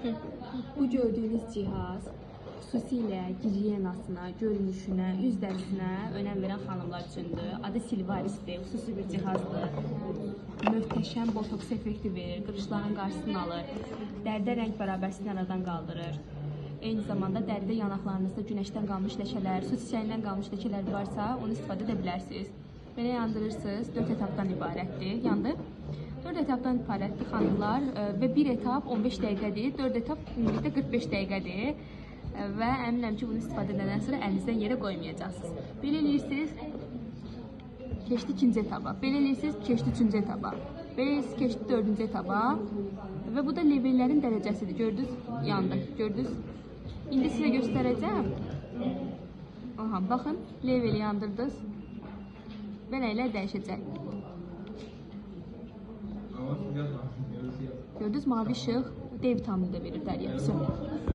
Bu gördüyünüz cihaz xüsusilə gigiyenasına, görünüşünə, üz dərisinə önəm verən xanımlar üçündür. Adı Silvarisdir, xüsusi bir cihazdır. Möhtəşəm botoks effekti verir, qırışların qarşısını alır, dəridə rəng bərabərsizliyini aradan qaldırır. Eyni zamanda dəridə yanaqlarınızda günəşdən qalmış ləkələr, su çiçəyindən qalmış ləkələr varsa, onu istifadə edə bilərsiniz. Belə yandırırsınız, 4 etapdan ibarətdir. Yandı. 4 etapdan ibarətdir xanımlar və bir etap 15 dəqiqədir, 4 etap ümumilikdə 45 dəqiqədir. Və əminəm ki, bunu istifadə edəndən sonra əlinizdən yerə qoymayacaqsınız. Belə eləyirsiniz, keçdi ikinci etapa. Belə eləyirsiniz, keçdi üçüncü etapa. Belə eləyirsiniz, keçdi dördüncü etapa. Və bu da levellərin dərəcəsidir. Gördünüz? Yandı. Gördünüz? İndi sizə göstərəcəm. Aha, baxın, leveli yandırdınız. Və nəylər dəyişəcək. Gördünüz, mavi işıq D vitamini də verir dəriyə.